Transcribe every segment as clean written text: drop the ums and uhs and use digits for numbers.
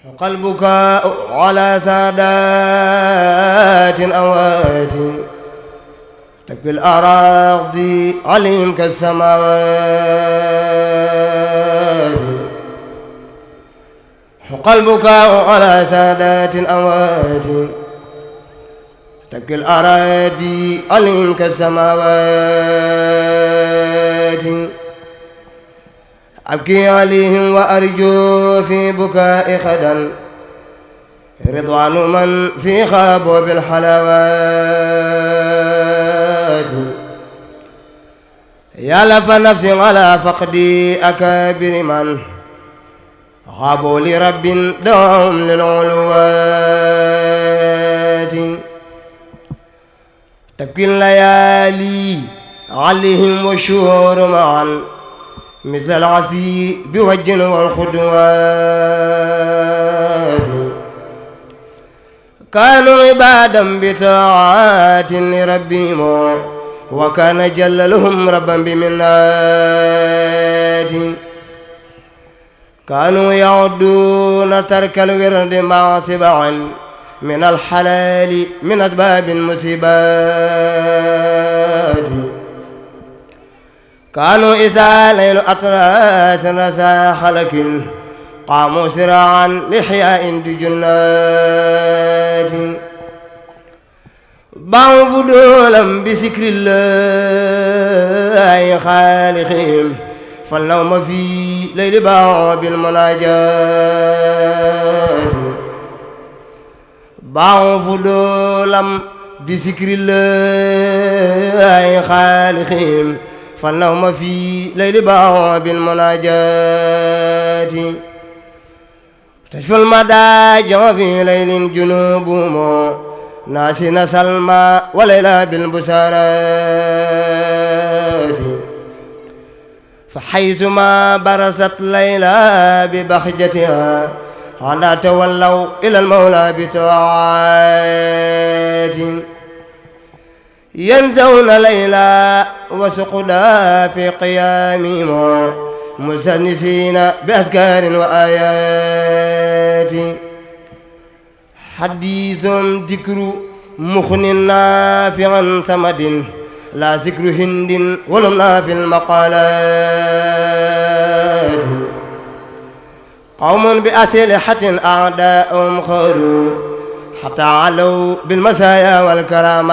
حق البكاء على سادات أموات تكفي الأراضي عليهم كالسماوات. حق البكاء على سادات أموات تبكي الأراضي عليهم كالسماوات. أبكي عليهم وأرجو في بكاء خدا رضوان من في خابوا بالحلاوات. يا لف نفسي على فقدي أكابر من خابوا لرب دوم للعلوات. تبكي الليالي عليهم والشهور معا مثل العسي بوجه والخدوات. كانوا عبادا بطاعات لربهم وكان جل لهم ربا بمنات. كانوا يعدون ترك الورد مع سبع من الحلال من أسباب المصيبات. كانوا إذا ليل أطراس رسا خلق قاموا سراعا لإحياء بجنات. باعوا فضولا بذكر الله خالقهم فالنوم في ليل باعوا بالمناجات. باعوا فضولا بذكر الله خالقهم فالنوم في ليل باعوا بالمناجات. تشفى المداجع في ليل جنوبهم ناسين سلمى وليلى بالبسارات. فحيثما برست ليلى ببخجتها ألا تولوا إلى المولى بطاعات. ينزون ليلى وسقدا في قيامهم مستأنسين بأذكار وآيات. حديث ذكر مخن نافعا صمد لا ذكر هند ولمنا في المقالات. قوم بأسلحة أعداءهم خروا حتى علوا بالمسايا والكرامات.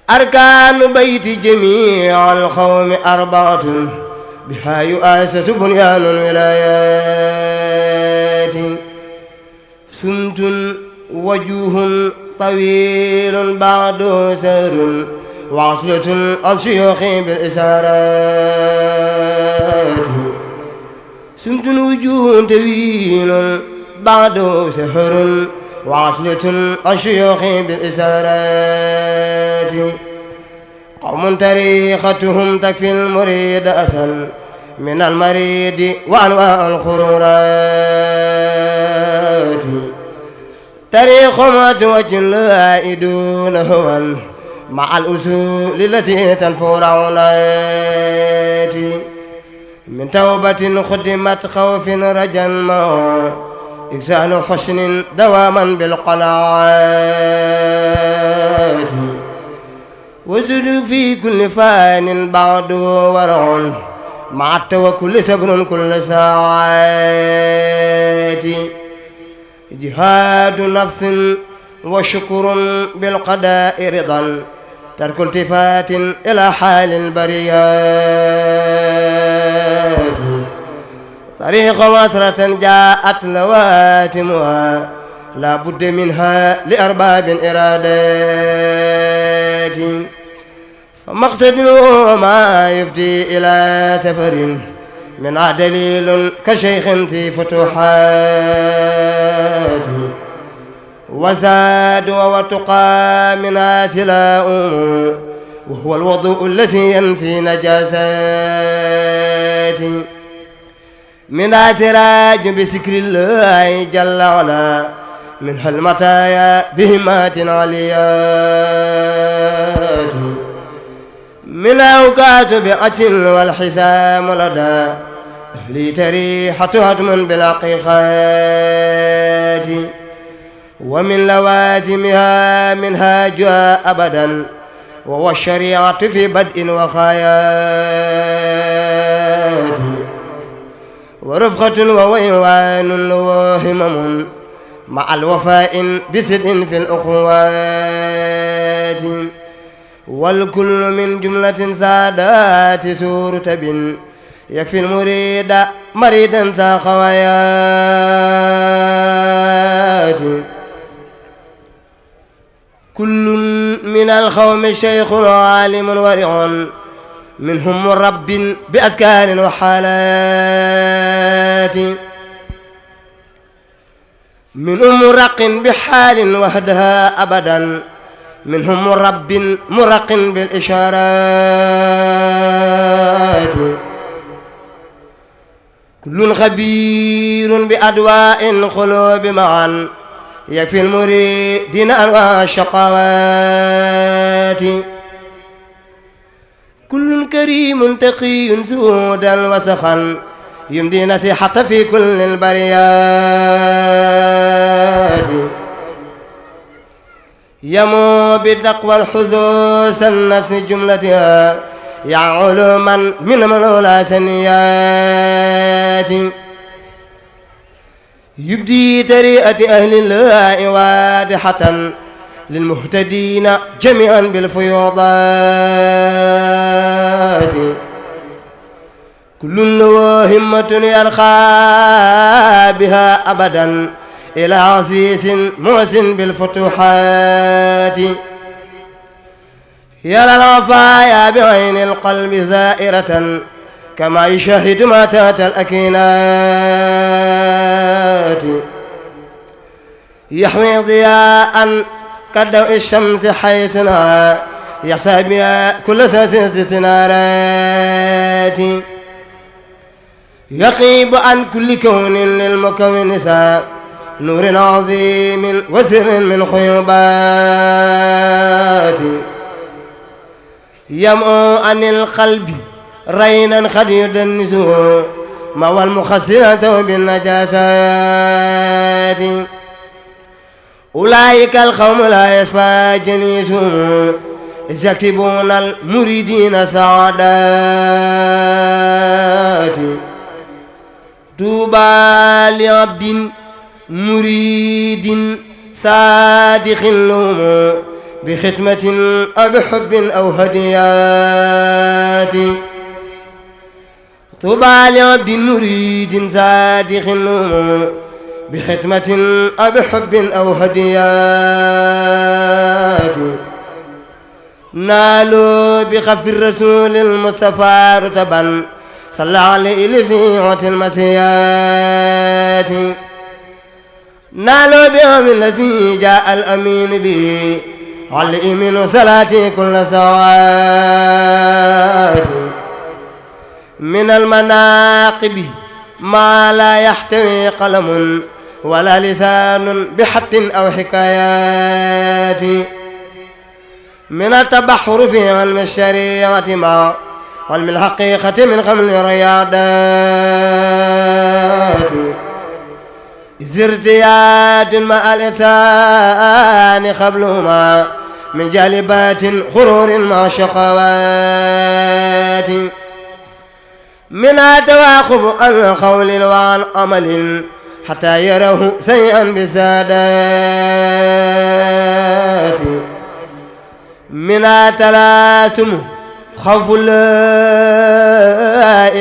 أركان بيت جميع القوم أربعة بها يؤسس بنيان الولايات. سمت وجوه طويل بعد سر وعصلة الشيوخ بالإسارات. سمت وجوه طويل بعد سهر وعصلة الشيوخ بالإسارات. قوم تاريختهم تكفي المريد أسل من المريد وأنواع الخرورات. تاريخ ما توجه الائدون هو مع الأصول التي تنفر عولات. من توبة خدمت خوف رجا ما إكسال حسن دواما بالقناعات. وزد في كل فان بعد ورع مع التوكل صبر كل ساعات. جهاد نفس وشكر بالقضاء رضا ترك التفات إلى حال البريات. طريق مسرة جاءت لواتمها لا بد منها لأرباب إرادات. فمقصد ما يفدي إلى سفر من دليل كشيخ في فتوحات. وزاد وتقى منها تلاء وهو الوضوء الذي ينفي نجاسات. من سراج بذكر الله جل وعلا منها المطايا بهمات عليات. من أوقات بأتل والحسام لدى أهلي تريحة هدم بالحقيقات ومن لوازمها منهاجها أبدا وهو الشريعة في بدء وخيات ورفقة وويوان وهمم مع الوفاء بصدق في الأخوات والكل من جملة سادات سورة بن يكفي المريد مريدا ذا خوايات كل من القوم شيخ عالم ورع منهم رب بأذكار وحالات منهم مرق بحال وحدها أبدا منهم رب مرق بالإشارات كل خبير بأدواء القلوب معا يكفي المريدين أنواع الشقوات كل كريم تقي سودا وسخا يمضي نصيحة في كل البريات يمو بالتقوى الحدوث النفس جملتها يعول من ملولا سنيات يبدي طريقة أهل الله واضحة للمهتدين جميعا بالفيوضات كل له همة يرخى بها أبدا إلى عزيز محسن بالفتوحات يرى العفايا بعين القلب زائرة كما يشاهد ما تات الأكينات يحوي ضياء كالضوء الشمس حيثنا يحسى بها كل سلسلة نارات يقيب عن كل كون للمكون نور عظيم وسر من خيوبات يمؤ عن القلب رينا قد يدنسه موى المخسرة بالنجاسات أولئك القوم لا يصفى جنيسهم إذ يكتبون المريدين سعادات طوبى لعبد مريد صادق لهم بختمة أو بحب أو هديات طوبى لعبد مريد صادق لهم بختمة أو بحب أو هديات نالوا بخف الرسول المصطفى رتبا صلى عليه لفيعة المسيات نالوا بهم الذي جاء الأمين به علي من صلاتي كل ساعات من المناقب ما لا يحتوي قلم ولا لسان بحط أو حكايات من التبحر في علم الشريعة مع علم الحقيقة من خمل الرياضات ارتياد مع الإنسان قبلهما من جالبات غرور مع شقوات منها تواقف عن قول وعن عمل حتى يره سيئا بسادات منها تلاسم خوف الله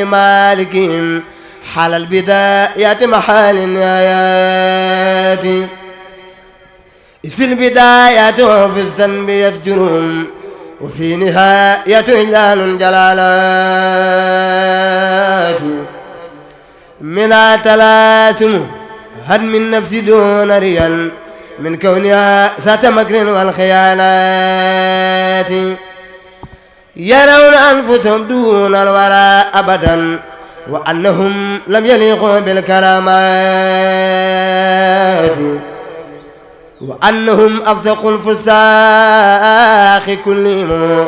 مالكهم حال البدايات محال النهايات في البدايات وفي الذنب يسجرهم وفي نهاية إجلال جلالات منها تلاسم هدم النفس دون ريا من كونها ذات مكر والخيانات يرون أنفسهم دون الوراء أبدا وأنهم لم يليقوا بالكرامات وأنهم أفسقوا الفساق كلهم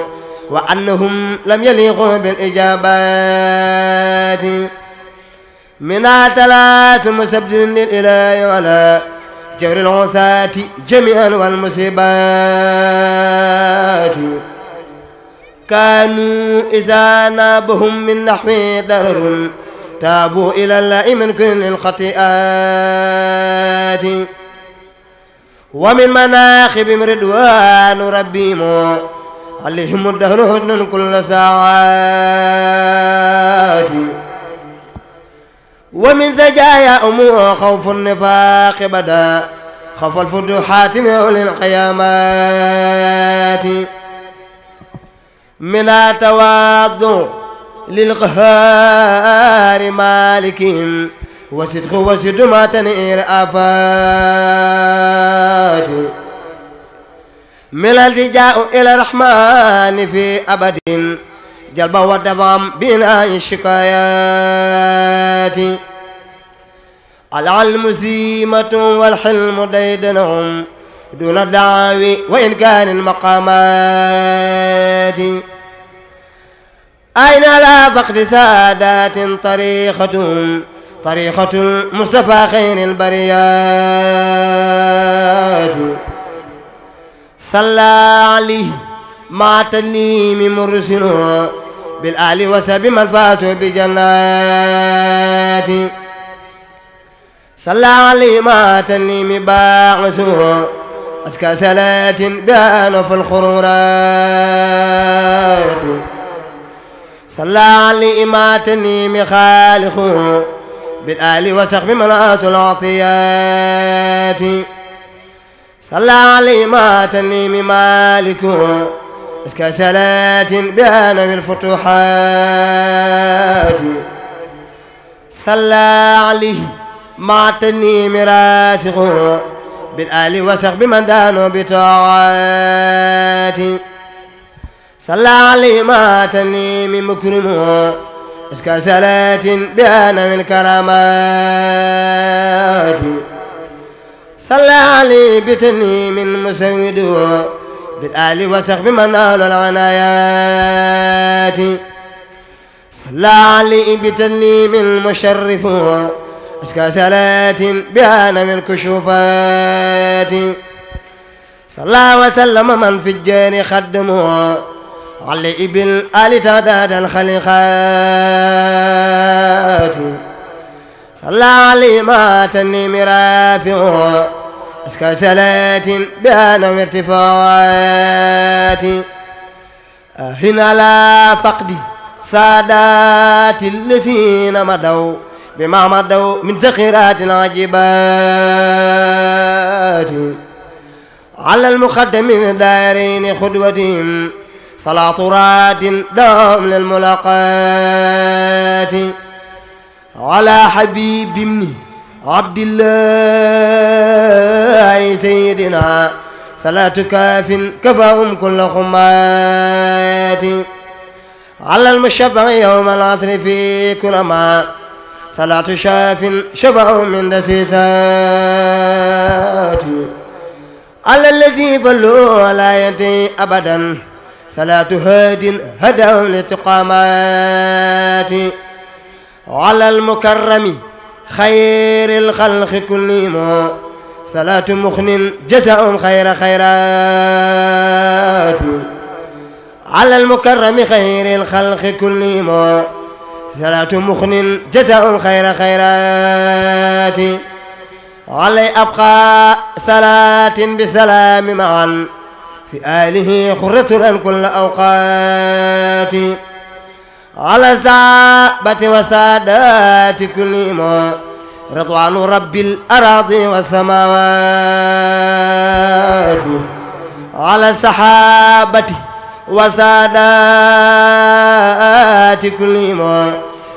وأنهم لم يليقوا بالإجابات منها ثلاث مسبدل للإله ولا جور العصاة جميعا والمصيبات كانوا إذا نابهم من نحو ضرر تابوا إلى الله من كل الخطيئات ومن مناخبهم رضوان ربهم عليهم الدهر حسن كل ساعات ومن زجايا أمور خوف النفاق بدا خوف الفتوحات من أولي القيامات من التواضع للقهار مالكهم وصدق وصد ما تنئر آفات من الالتجاء إلى الرحمن في أبد جلب ودفع بناء الشكايات العلم سيمة والحلم ديدنهم دون الدعاوي وإن كان المقامات أين لا فقد سادات طريقة المصطفى خير البريات صلى عليه مع تليم مرسل بالآل وسب من فاتوا بجنات صلى عليه مع تليم باعثه أزكى صلاة بان في الخرورات صلى عليه مع تليم خالقه بالآل وسخب من آس العطيات صلى عليه ما تنيم مالكه أزكى صلاة بان في الفتوحات صلى عليه مع تنيم راسخه بالآل وسخب من دانوا بطاعات صلى عليه ما تنيم مكرمه أزكى صلاة بان في الكرامات صلى عليه بتنيم مسوده بالآل وسخب من آل العنايات صلى عليه بتنيم مشرفه أزكى صلاة بان في الكشوفات صلى وسلم من في الجار خدمه عليه بالآل تعداد الخليقات صلى عليه ما تنيم رافعه أزكى صلاة بان في ارتفاعات هنا لا فقد سادات الذين مدوا بما مدوا من ذخيرات العجبات على المقدم من دارين خدوتهم صلاة راد دوم للملاقات على حبيب ابن عبد الله سيدنا صلاة كاف كفاهم كل خمات على المشفع يوم العصر في كل ما صلاة شاف شفعهم من دسيسات على الذي فلوا لا ينتهي أبدا صلاة هاد هداهم للتقامات على المكرم خير الخلق كلهم صلاة مخن جزاهم خير خيرات على المكرم خير الخلق كلهم صلاة مخن جزاهم خير خيرات علي أبقى صلاة بسلام معا في آله خرة عن كل أوقات على الصحابة وسادات كلهم رضوان رب الأراضي والسماوات على الصحابة وسادات كلهم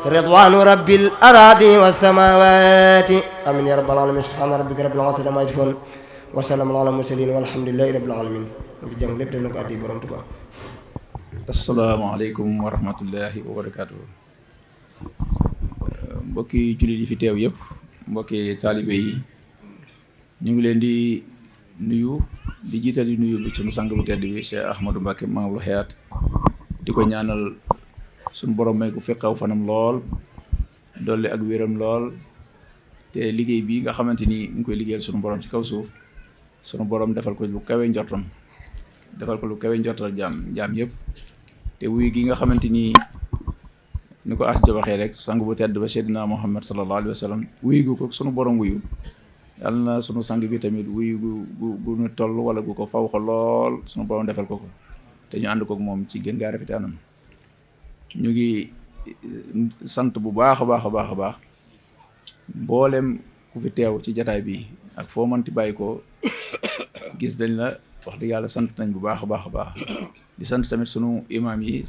رضوان رب الأراضي والسماوات آمين يا رب العالمين سبحان ربك رب العزة عما يصفون وسلام على المرسلين والحمد لله رب العالمين fi jàng lépp def na ko addi borom Tuubaa. asalaamaaleykum wa rahmatullahi wa barakaatu. mbokki jullit yi fi teew yëpp mbokki taalibe yi ñu ngi leen di nuyu di jiital di nuyu bi sunu sang bu tedd bi Cheikh Ahmadou Mbacké Mamadou Hayaat di ko ñaanal suñu borom may ko fekkaw fanam lool dolli ak wéram lool te liggéey bii nga xamante ni ñu koy liggéeyal sunu borom ci kaw suuf sunu borom defal ko lu kawe njortam defal ko lu kawe njortal jaam yëpp te wuyu gi nga xamante ni ko as ja waxee rek sang bu tedd ba Seydina Muhammad sallallahu alayhi wa sallam wuyu gu ko sunu borom wuyu yàlla na sunu sang bi tamit wuyu gu nu toll wala gu ko faw ko lool sunu borom defal ko te ñu ànd kook moom ci gën gaa rafet anam ñu ngi sant bu baax a baax mboolem ku fi teew ci jataay bi ak foo mënti bàyyi ko gis dañ la wax dëgg yàlla sant nañ bu baax a baax di sant tamit sunu imam yi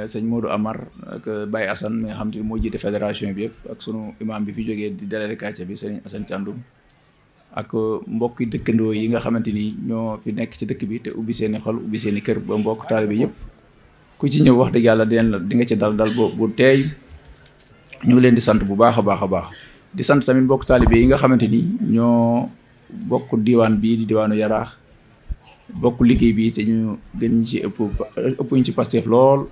sëñ Modou Amar ak Baye Assane mi nga xam te moo jiite fédération bi yëpp ak sunu imam bi fi jógee di délégué quartier bi sëñ Assane Thiandoum ak mbokki dëkkandoo yi nga xamante ni ñoo fi nekk ci dëkk bi te ubbi seeni xol ubbi seeni kër ba mbokk taalibe bi yëpp ku ci ñëw wax dëgg yàlla di nga ci dal bu teey ñu ngi leen di sant bu baax a baax di sant tamit mbokk taalibe yi nga xamante ni ñoo bokk diwaan bii di diwaanu Yaraax bokk liggéey bi te ñu gën ñu ci ëpp ñu ci Pastef lool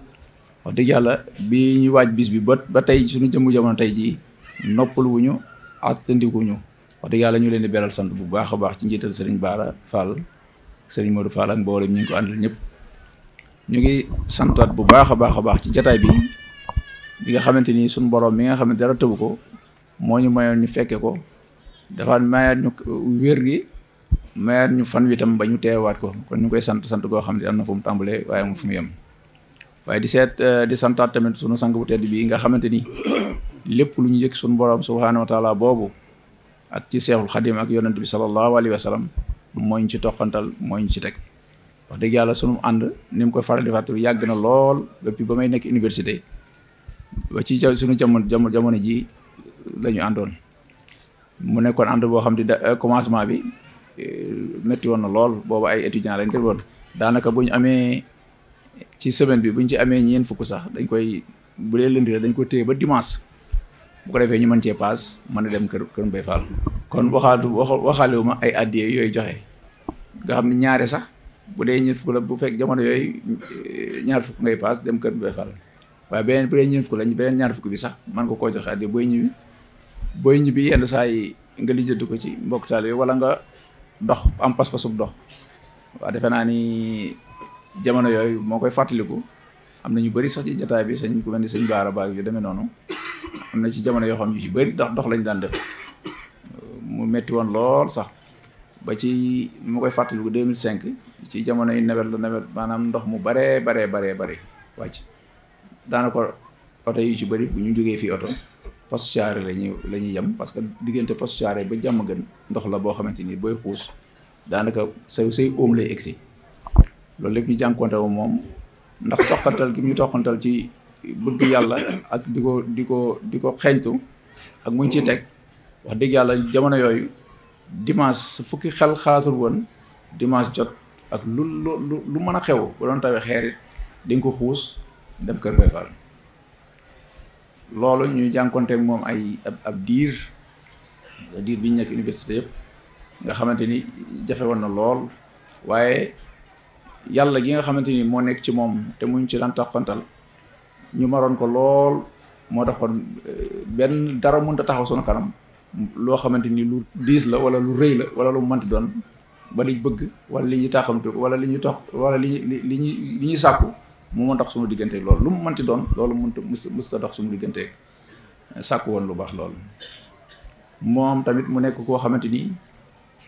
wax dëgg yàlla bi ñu waaj bis bi ba tey suñu jëmmu jamono tey jii noppaluwuñu attandikuñu wax dëgg yàlla ñu leen di beral sant bu baax a baax ci njiital Serigne Bara Fall Serigne Modou Fall ak mboolem ñu ngi ko àndal ñëpp ñu ngi santaat bu baax a baax ci jataay bi nga xamante ni suñu borom mi nga xam ne dara tëbu ko moo ñu mayoon ñu fekke ko dafa mayaat ñu wér gi mayaat ñu fan wi tam ba ñu teewaat ko kon ñu koy sant goo xam ne am na fu mu tàmbalee waaye mu fu mu yem waaye di santaat tamit sunu sang bu tedd bi nga xamante ni lépp lu ñu yëg suñu borom subhaanahu wa taala boobu ak ci seexul xadim ak yonent bi sallallahu alayhi wa sallam moo ñu ci toqantal moo ñu ci teg wax dëgg yàlla sunu ànd ni mu koy faral di fàttali yàgg na lool depuis ba may nekk université ba ci suñu jamono ji la ñu àndoon mu nekkoon ànd boo xam ne commencement bi métti woon na lool boobu ay étudiants lañ woon daanaka bu ñu amee ci semaine bi bu ñu ci amee ñeent fukk sax dañ koy bu dee lundi la dañ ko téye ba dimanche bu ko defee ñu mën cee paas mën a dem kër Mbaye Fall kon waxaale wu ma ay addiye yooyu joxe nga xam ne ñaare sax bu dee ñeent fukk la bu fekk jamono yooyu ñaar fukk ngay paas dem kër Mbaye Fall waaye beneen bu dee ñeent fukk la beneen ñaar fukk bi sax man ko koo joxe addiye booy ñibbi yenn saa yi nga lijjanti ko ci mbokk taal yi wala nga dox am pas-pasub dox waaw defe naa ni jamono yooyu moo koy fàttaliku am na ñu bëri sax ci jotaay bi sëñ ku mel ni sëñ Baara Baag yu demee noonu am na ci jamono yoo xam yu ci bëri dox lañ daan def mu metti woon lool sax ba ci mu koy fàttaliku 2005 ci jamono yi nawet maanaam ndox mu bare wàcc daanaka oto yu ci bëri bu ñu jógee fii oto poste Thiaré la ñuy yem parce que diggante poste Thiaré ba jàmm gën ndox la boo xamante ni booy xuus daanaka say óom lay egsi loolu lépp ñu jànkuwante wu moom ndax toqantal gi ñu toqantal ci bëgg yàlla ak di ko xeeñtu ak muñ ci teg wax dëgg yàlla jamono yooyu dimanche fukki xel xalaatul woon dimanche jot ak lu mën a xew bu doon tawee xeerit di nga ko xuus dem kër Mbaye Fall loolu ñuy jànkonteeg moom ab diir bi ñu nekk université yëpp nga xamante ni jafe woon na lool waaye yàlla gi nga xamante ni moo nekk ci moom te muñ ci daan taxantal ñu maroon ko lool moo taxoon benn dara mënut a taxaw sunu kanam loo xamante ni lu diis la wala lu rëy la wala lu mënti doon ba liñ bëgg wala li ñuy taxamtu wala li ñuy tox wala li ñuy sàkku mu mën tax suñu digganteeg loolu lu mu mënti doon loolu mës ta dox suñu digganteeg sàkku woon lu baax loolu moom tamit mu nekk koo xamante ni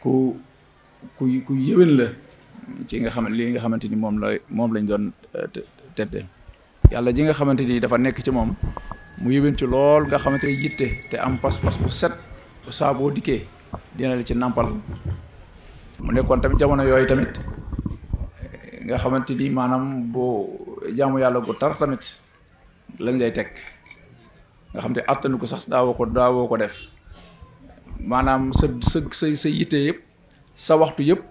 ku yëwén la ci nga xam li nga xamante ni moom lañ doon tedde yàlla ji nga xamante ni dafa nekk ci moom mu yëwén ci lool nga xamante ni yitte te am pas-pas bu set saa boo dikkee dina la ci nàmpal mu nekkoon tamit jamono yooyu tamit nga xamante ni maanaam boo jaamu yàlla gu tar tamit lañ lay teg nga xam te attanu ko sax daawoo ko def maanaam sa yitte yëpp sa waxtu yëpp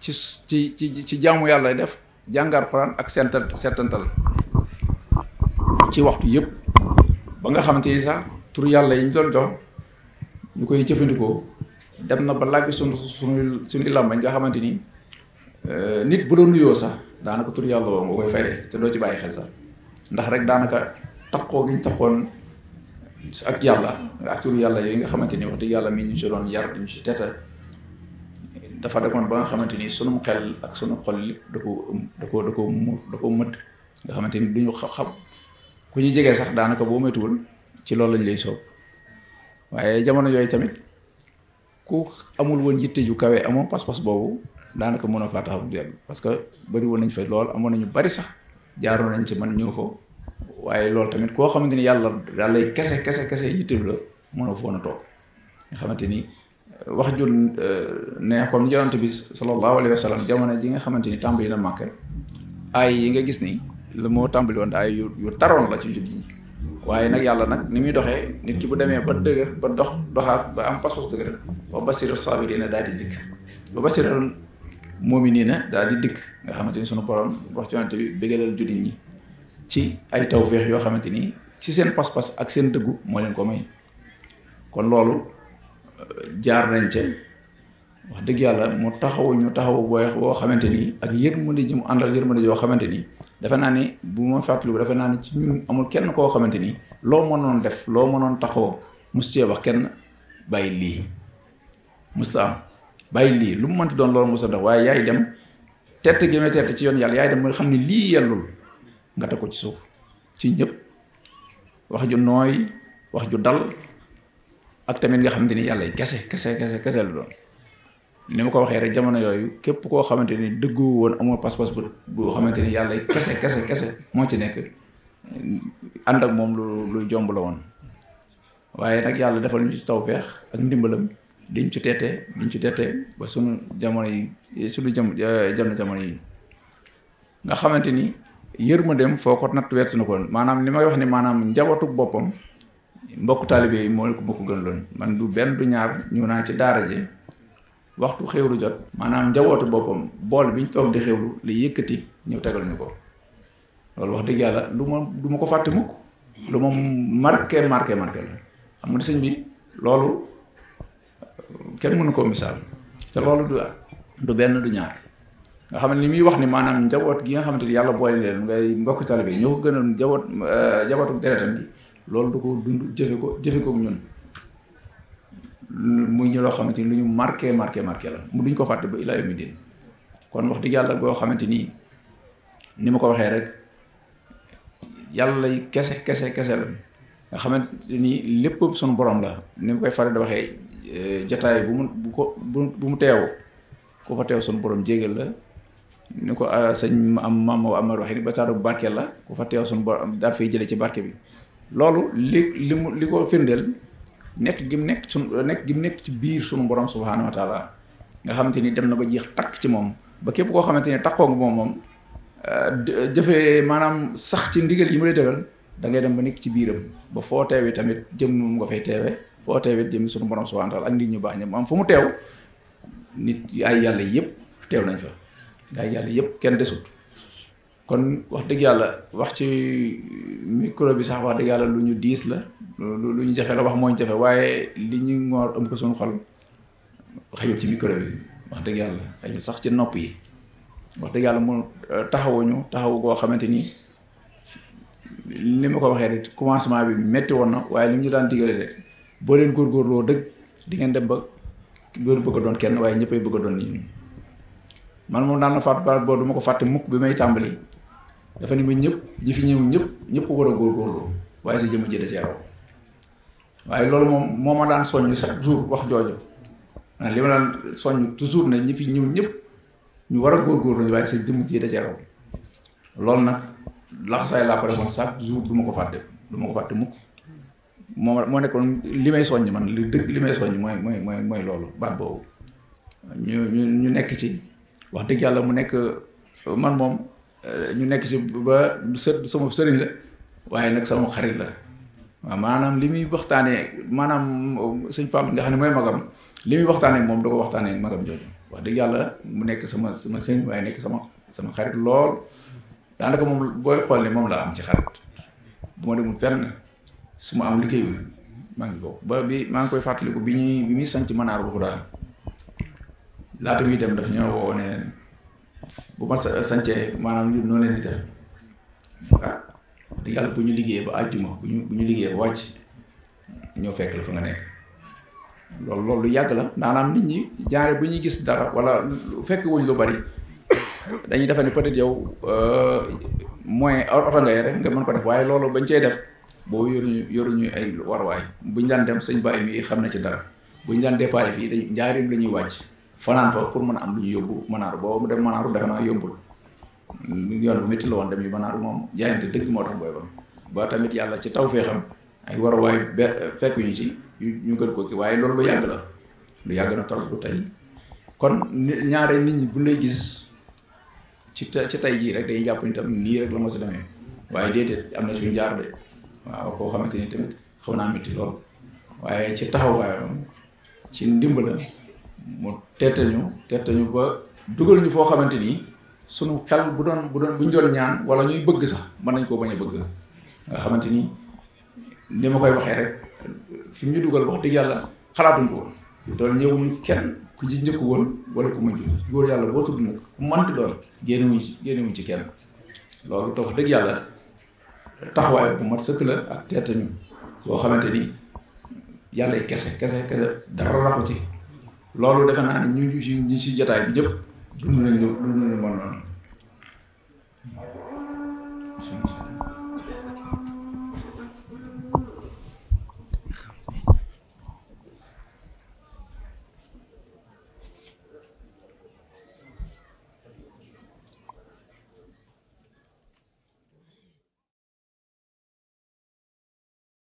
ci jaamu yàlla lay def jàngar Alxuraan ak seetantal ci waxtu yëpp ba nga xamante ni sax tur yàlla yi ñu doon jox ñu koy jëfandikoo dem na ba làggi suñuy làmbañ nga xamante ni nit bu doon nuyoo sax daanaka tur yàlla woo nga koy fayee te doo ci bàyyi xel sax ndax rek daanaka taxoo gi ñu taxoon ak yàlla ak turu yàlla yooyu nga xamante ni wax dëgg yàlla mi ñu ci doon yar ñu ci teta dafa demoon ba nga xamante ni sunum xel ak sunu xol lépp da ko mëdd nga xamante ni duñu xam ku ñu jegee sax daanaka boo métuwul ci loolu lañ lay soob waaye jamono yooyu tamit ku amul woon yitte ju kawe amoo pas-pas boobu daanaka mën a faa taxaw dellu parce que bëri woon nañ fa lool amoon nañu bari sax jaaroon nañ ci man ñëw fa waaye loolu tamit koo xamante ni yàlla lay kese yittelu la mënoo foon a toog nga xamante ni wax ju ne comme yonent bi sallallahu alayhi wa sallam jamono ji nga xamante ni tàmbali na Màkka ay yi nga gis ni la moo tàmbali woon ay yu taroon la ci jullit ñi waaye nag yàlla nag ni muy doxee nit ki bu demee ba dëgër ba doxaat ba am pas-pas dëgër ba basiru saabiriina daal di dikk ba basiru mu'miniina daal di dikk nga xamante ni sunu borom wax ci yonent bi bégalal jullit ñi ci ay tawféex yoo xamante ni ci seen pas-pas ak seen dëggu moo leen ko may kon loolu jaar nañ ca wax dëgg yàlla mu taxawu boo xamante ni ak yërmande ji mu àndal yërmande yoo xamante ni defe naa ni bu ma fàttaliku defe naa ni ci ñun amul kenn koo xamante ni loo mënoon def loo mënoon taxawoo mus cee wax kenn bàyyi lii musta am bàyyi lii lu mu mënti doon loolu musa def waaye yaay dem tett gi may tett ci yoon yàlla yaay dem mooy xam ni lii yellul nga teg ko ci suuf ci ñëpp wax ju nooy wax ju dal ak tamit nga xamante ni yàlla kese lu doon ni ma ko waxee rek jamono yooyu képp koo xamante ni dëggu woon amoo pas-pas bu xamante ni yàlla kese moo ci nekk ànd ak moom lu jomb la woon waaye nag yàlla defal ñu ci tawfeex ak ndimbalam diñ ci teete ba sunu jamono yi jamono yi nga xamante ni yërmandeem foo ko natt weesu na ko maanaam li may wax ni maanaam njabootu boppam mbokk taalibe yi moo ko gën loon man du benn du ñaar ñëw naa ci daara ji waxtu xewlu jot maanaam njabootu boppam bool bi ñu toog di xewlu li yëkkati ñëw tegal ñu ko loolu wax dëgg yàlla du ma ko fàtte mukk lu ma marqué la xam nga sëñ bi loolu kenn mënu koo misaal te loolu du benn du ñaar nga xam ne li muy wax ni maanaam njaboot gi nga xamante ni yàlla boole leen ngay mbokk taalibe yi ñoo ko gënal njabootu deretam gi loolu du ko dund jëfe ko ñun muy ñu loo xamante ni lu ñu marqué la mu duñ ko fàtte ba ilaa yawmi diin kon wax dëgg yàlla boo xamante ni ma ko waxee rek yàlla lay kese la nga xamante ni lépp suñu borom la ni ma koy faral di waxee jotaay bu mu teewoo ku fa teew suñu borom jégal la ni ko sëñ maam Amar waxee ni ba taatu barkeel la ku fa teew suñu borom daal fay jëlee ci barke bi loolu li ko firndeel nekk gi mu nekk ci biir sunu borom subhaanahu wa taala nga xamante ni dem na ba jeex takk ci moom ba képp koo xamante ni takkoo nga moom jëfee maanaam sax ci ndigal yi mu lay tegal da ngay dem ba nekk ci biiram ba foo teewee tamit jëm moom nga fay teewee foo teewee jëm sunu borom subhaanahu wa taala ak nit ñu baax ña maanaam fu mu teew nit ay yàlla yëpp teew nañ fa ay yàlla yëpp kenn desut kon wax dëgg yàlla wax ci micro bi sax wax dëgg yàlla lu ñu diis la lu ñu jafe la wax moo ñu jafe waaye li ñu ngoor am ko suñu xol xëyul ci micro bi wax dëgg yàlla xëyul sax ci nopp yi wax dëgg yàlla mu taxawu koo xamante ni li ma ko waxee rek commencement bi metti woon na waaye li ñu daan digale de boo leen góorgóorloo dëgg di ngeen dem ba loolu bëgg a doon kenn waaye ñëppay bëgg a doon nii man moom daan na fàtte baat boo du ma ko fàtte mukk bi may tàmbali dafa ni ma ñi fi ñëw ñëpp war a góorgóorloo waaye sa jëmm ji da cee raw waaye loolu moom moo ma daan soññ chaque jour wax jooju li ma daan soññ toujours ne ñi fi ñëw ñëpp ñu war a góorgóorlu waaye sa jëmm ji da cee raw loolu nag laxasaay laa ko defoon chaque jour du ma ko fàtte mukk moo nekkoon li may soññ man li dëgg li may soññ mooy loolu baat boobu ñu nekk ci wax dëgg yàlla mu nekk man moom ñu nekk ci ba sama sëriñ la waaye nag sama xarit la waaw maanaam li muy waxtaanee maanaam sëñ Fall nga xam ne mooy magam li muy waxtaanee moom da ko waxtaanee magam jooju wax dëgg yàlla mu nekk sama sëriñ waaye nekk sama xarit lool daanaka moom booy xool ne moom laa am ci xarit bu ma demul fenn su ma am liggéeyul maa ngi ko maa ngi koy fàttaliku bi muy sanc Manaar bu daal laata muy dem daf ñoo woo ne bu ma sancee maanaam ñun noonu leen di def yàlla bu ñu liggéeyee ba àjjuma bu ñu liggéeyee ba wàcc ñoo fekk la fa nga nekk loolu lu yàgg la maanaam nit ñi jaare bu ñuy gis dara wala fekk wuñ lu bari dañuy defe ne peut-être yow moyen oto ngay rek nga mën ko def waaye loolu bañ cey def boo yoruñu ay warwaay buñ daan dem sëñ Baye mi xam na ci dara buñ daan départ fii dañ njaarim la ñuy wàcc fanaan fa pour mën a am lu ñu yóbbu Manaaru boobu mu dem Manaaru defe naa yombul yoon bu métti la woon dem yi Manaaru moom jaayante dëgg moo tax booy ba tamit yàlla ci taw fee xam ay warwaay fekkuñu ci ñu gën ko kii waaye loolu lu yàgg la lu yàgg na trop du tey kon ñaare nit ñi bu lay gis ci tey jii rek day jàpp ni tam nii rek la ma si demee waaye déedéet am na suñu jaar de waaw foo xamante ni tamit xaw naa métti lool waaye ci taxawaayam ci ndimbalam mu teetañu ba dugal ñu foo xamante ni sunu xel buñ doon ñaan wala ñuy bëgg sax mën nañ koo bañ a bëgg nga xamante ni ni ma koy waxee rek fi mu ñu dugal wax dëgg yàlla xalaatuñ ko doon ñëwuñu kenn ku ci njëkk woon wala ku mujj góor yàlla boo tudd nag ku mënti doon génnewuñ ci kenn loolu te wax dëgg yàlla taxawaay bu mat sëkk la ak teetañu boo xamante ni yàlla kese dara raxu ci loolu defe naa ne ñu ci jotaay bi ñëpp dund nañ lu mën noonu